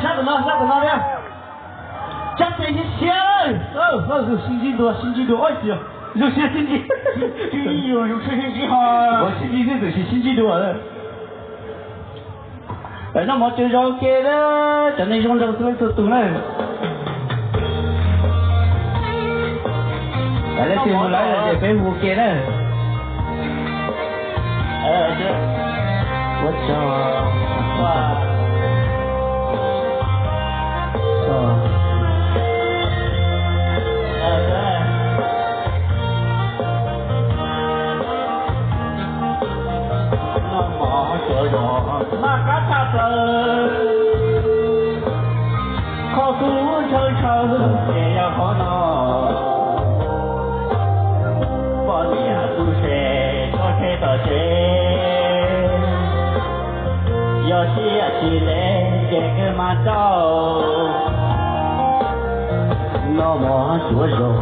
Sab tom no, sab tom no thiab. Tsab tes siab siab, sib ntsib dua, sib ntsib dua, oj, zoo siab sib ntsib. Sib ntsib xwb tab sis sib ntsib dua. Noj mov tsuav zog ua ke na, cov neeg zoo nraug txhua leej txhua tus na. Leej twg mus lawm ces peb mus ua ke na. Ua tsaug. Noj mov tsuav zog mas qab tshaj plaws, qhov kuv ntshaw ntshaw ces yog qhov no. Poj niam tub se tso tseg tom tsev, yog siab tsis le ces kawg mas tau. Noj mov tsuav zog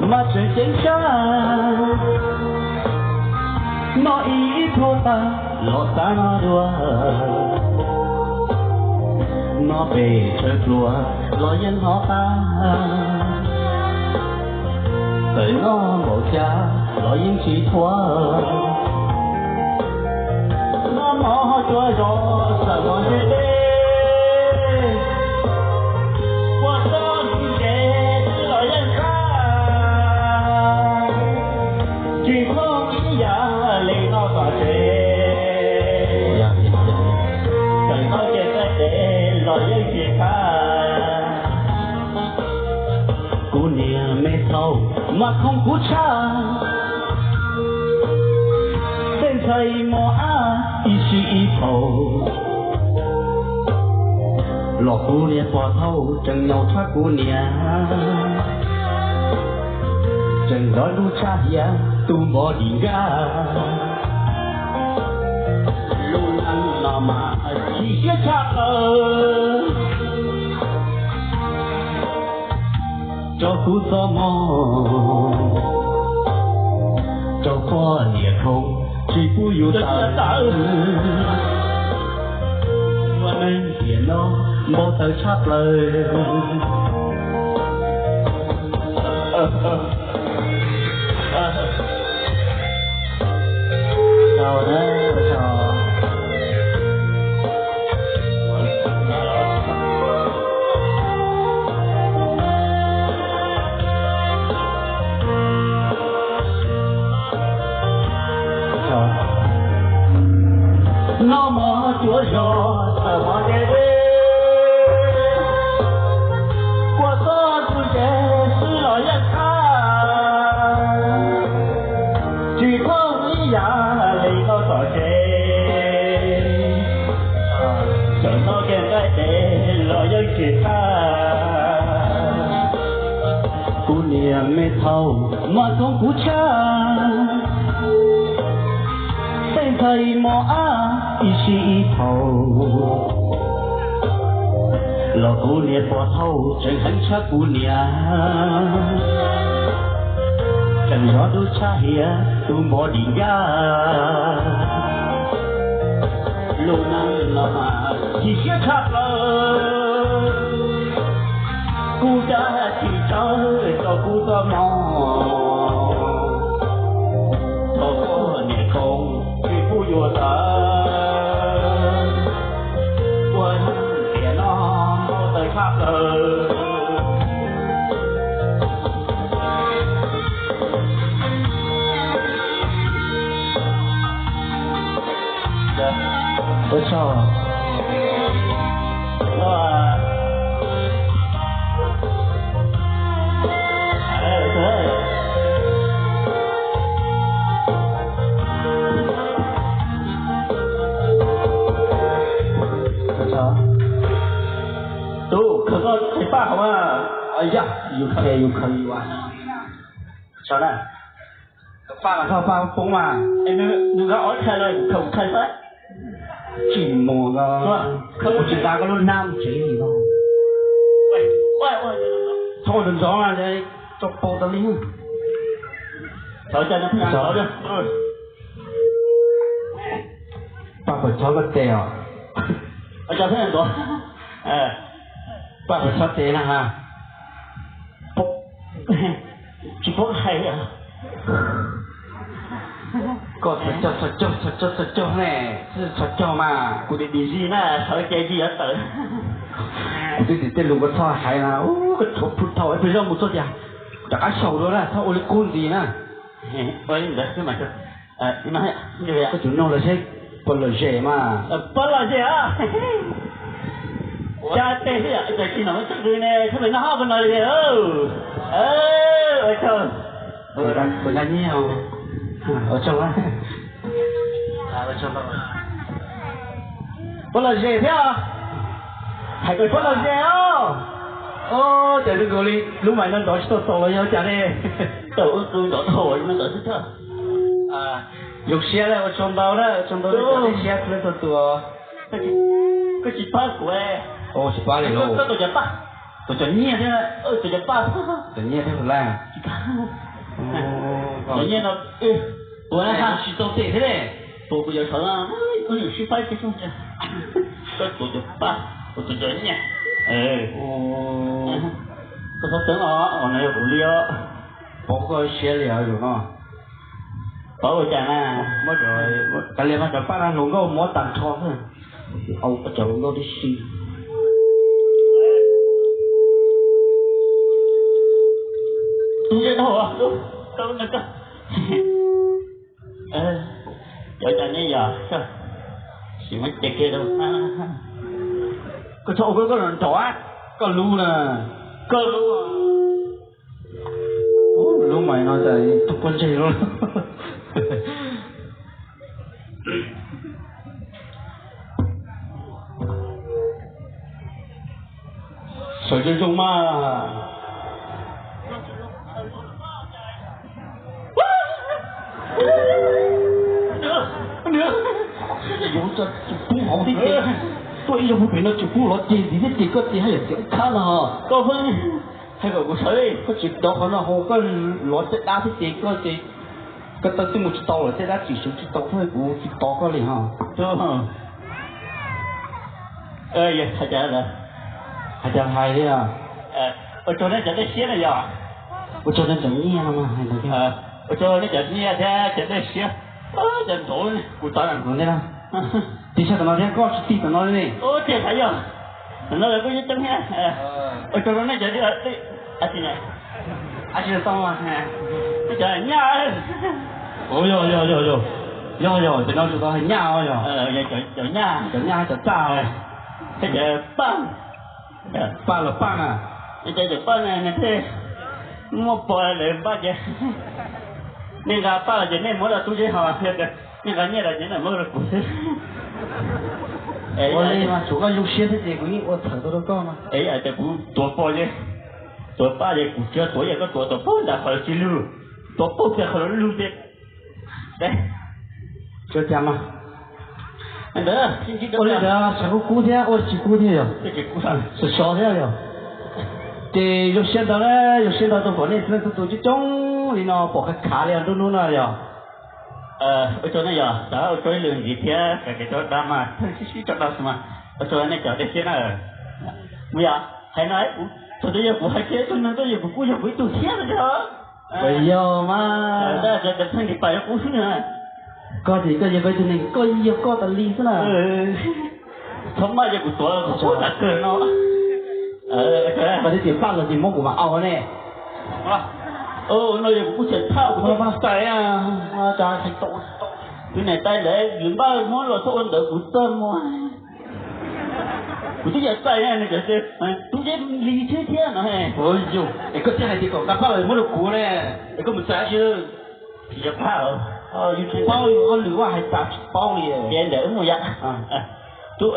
mas tseem ceeb tshaj, noj ib pluag tas los xav noj dua, noj pes tsawg pluas los yeej hnov qab, txawm noj npaum cas los yeej tsis thuav. Noj mov tsuav zog txawm pom ntsej deb, ua txoj ntsev los yeej qab, tsis phooj ib yam li noj tom tsev. Txawm noj kev nqaij dev los yeej tsis qab. Kuv niag me thaub mas khoo kuv tshaj, tej ntxhais mos ab ib sij ib phaus los kuv niag pog thaub tseem nyaum tshaj kuv niam, tseem zov lub tshaj hiav tus npov dim nkaj. Lub neej no mas chim siab tshaj plaws, rau kuv txoj hmoo, rau poj niam khoo tsis pub yus tawm. Ua neej tiam no npau taws tshaj plaws. Noj mov tsuav zog txawm pom ntsej deb, ua txoj ntsev los yeej qab, tsis phooj ib yam li noj tom tsev, txawm noj kev nqaij dev los yeej tsis qab. Kuv niag me thaub mas khoo kuv tshaj, tej ntxhais mos ab ib sij ib phaus los kuv niag pog thaub tseem heev tshaj kuv niam, tseem zov lub tshaj hiav tus npov dim nkaj. Lub neej no mas chim siab tshaj plaws, kuv dab tsis tawv rau kuv txoj hmoo, rau poj niam khoo tsis pub yus tawm, ua neej tiam no npau taws tshaj plaws. Ua tsaug. Tub, khaws koj qhov paj hauv mas. Yog, yus khaws, yus khaws yus as. Tso na. Paj los koj paj poob mas. Nws nkag ob tshais los kuv khaws kuv tshais xwb. Tsis mus no, khaws kuv tsis nqa koj lub hnab tsev li no. Thaub ntxov ntxov mas tso pau tau li. Paj puas chob koj tes os? Paj, puas txhob tes na ha? Tsis paub hais. Koj txhob cog, txhob cog, txhob cog, txhob cog ne. Txhob cog mas kuv dim dim zis na, sawv ces zis yuav tawm. Kuv twb tias tej lus koj txhob hais na, koj tshuav phu thau peb zoj mus txog tias rov qab xyaum dua na, txhob ua li qub ntxiv na. Koj tsum nug lawv seb puas lom zem mas. Puas lom zem os? Cas tes thiab yom, cas tsis nom txog qw ne, txhob pem noj hoj puas lom zem. Ua tsaug, ua tsaug, ua tsaug. Puas lom zem thiab? Hais kom puas lom zem os. Ces nkaus li lub mais no nrov tsis tau txaus los yog cas ne? Tau wb qw nrov dhau li no ntawd xwb thiab. Zoo siab na, ua tsaug ntau na, ua tsaug ntau li cov dej siab txhua leej txhua tus. Koj tsis pab kuv. Tsis pab li lauj. Koj tus cov paj, tus cov nyiaj thiab, tus cov paj, cov nyiaj thiab tus laj. Cov nyiaj no, ua tsis tau tes thiab ne. Tus kuv cov saud no, koj yuav sib faib kiag. Koj tus cov paj, kuv tus cov nyiaj. Koj txhob txeeb os, no yog kuv li os. Paub koj siab li os zaum no. Paub ua cas na? Kav liam mas cov paj no hluas nkauj muab tag nrho xwb. Au, cov hluas nkauj tib si. Cov cas ne yog? Sim muab ce kiag rau. Koj txhob ua koj nrov, koj lub na. Koj lub. Lub mais no tas tus pob ntseg lub. Sawv zoo zoo mas. Yuav tso tsis pub hauv thiab ces, tuaj ib zaug pem no tsis pub lov ceg ntxiv thiab ces koj ces haj yam tias khab no. Koj hais kom kuv sawv, koj tsis rov qhov no hauv koj lov caj dab thiab ces koj ces koj taw twb mus tsis tau lawm, caj dab tsim sawv tsis tau thiab kuv tsis tos koj li ho. Hais cas hais li. Ua tsaug nej cov dej siab na yog. Ua tsaug nej cov nyiaj no mas hais ntawd. Ua tsaug nej cov nyiaj thiab cov dej siab. Cov nraud kuv tau ntawd na. Tig sab tom no thiab, koj tsis tig tom no li ne. Tiag yog, tom no lawv kuj yeej coob thiab. Ua tsaug nej cov, tsis tau, nej cov nyaj. Yog yog yog yog, yog yog, cov no tsis tau hais nyaj os yog. Cov nyaj, cov nyaj cov txaj, thiab cov paj. Paj los paj na. Cov paj na thiaj muaj pog lawv npaj ces nej nqa paj los ces nej muab rau tub zeb ho, nej nqa nyiaj los ces nej muab rau kuv xwb. Ua li mas tsum koj zoo siab thiab ces kuv yeej ua txhawm tau rau koj mas. Es yam tias kuv tuav pog ces, tuav paj ces kuv tsis tuav ib yam, koj tuav tuav pog nram qhov tsis lug, tuav pog kiag qhov lug tiag. Tsis ua cas mas. Ua li ntawd tshav kub kub thiab ua tsis kub thiab yog, sov sov thiab yog. Ces zoo siab ntau na, zoo siab ntau rau pom nej txhua leej txhua tus coob coob li no pom khav khav li nruab hnub no yog. Ua tsaug nej yog, ua tsaug ib lwm ntxiv thiab, kev tso dag mas pheej sib sib tso dag xwb mas. Ua tsaug nej cov dej siab na. Mus yog hais no, thaum twg yog kuv hais kiag ib tug neeg tuaj yog kuv kuj yog kuv ib tug thiab no thiab. Yog mas, cov pheej li pais yog kuv xwb na. Koj ces koj yog koj ib tug neeg, koj yog koj tas li xwb na. Txhob maj yog kuv tuav tas kawg no. Koj twb tias paj los ces muab kuv mam au ne. No yog kuv kuj tsis thaj kuv txais. Tus niam tais ntawd yus npaj muab los txhob ua ntawd kuv txaj muag. Kuv twb yog txais, tub zeb li thiab thiab no. Yog es koj thiaj hais tias kom nqa paj los muab rau kuv ne, es koj mus txais dab tsi? Tsis paub, yus tsis paub, yus ob lwm vaj hais tas tsis paub li. Ces ntawm wb mus yom. Tub,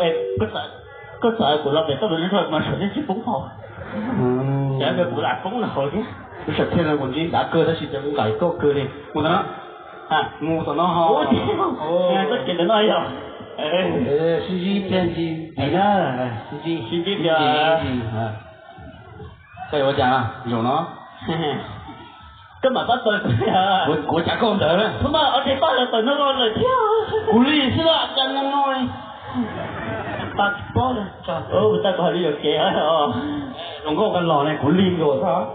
koj txais kuv los pem toj lus no mas saum nej tsis poob hauv. Ces kuv lam poob nws hauv thiab. Lub sam thiaj no kuv ntsib dav kawg tab sis ces kuv nqaim koj kawg li. Mus tom no, mus tom no ho. Koj ces ntawm no yog. Sib ntsib tiag ntsis ntxiv na. Sib ntsib tiag. Koj yuav ua cas zaum no? Koj mam pab tawm kuv, kuv ua cas koj ntawd. Thaum mas ob teg paj lawv tawm no lawm thiab. Kuv li xwb los cas no no. Ua tau kuv hais li yuam kev os. Zoo nkauj koj los ne, kuv lig nkaus xwb.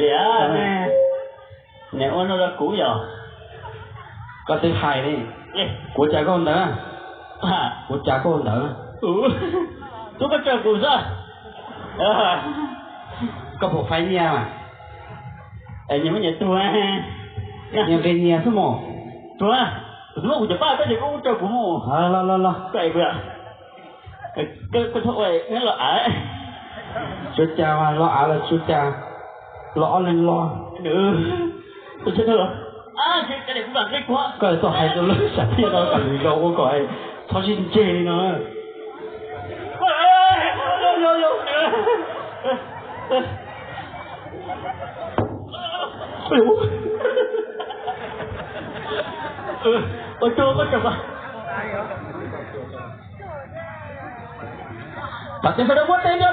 Li, niam ua no rau kuv yom. Koj twb hais li, kuv cas koj ntawd, kuv cas koj ntawd. Tub koj tsaug kuv xwb. Koj puas faib nyiaj? Nyias muaj nyias tug, nyias nqi nyias xwb mos. Tug, kuv twb muab kuv cov paj koj ces koj kuj tsaug kuv mus. Los los los, koj es pw. Koj txhob ua los av. Tsuas cas los av los tsuas cas, los ob leeg los. Koj txhob hais rau lawv sam thiaj tau kam lwm zaus ua kom txhob sib ntseg li no. Pas tes sawv daws muab tes nrog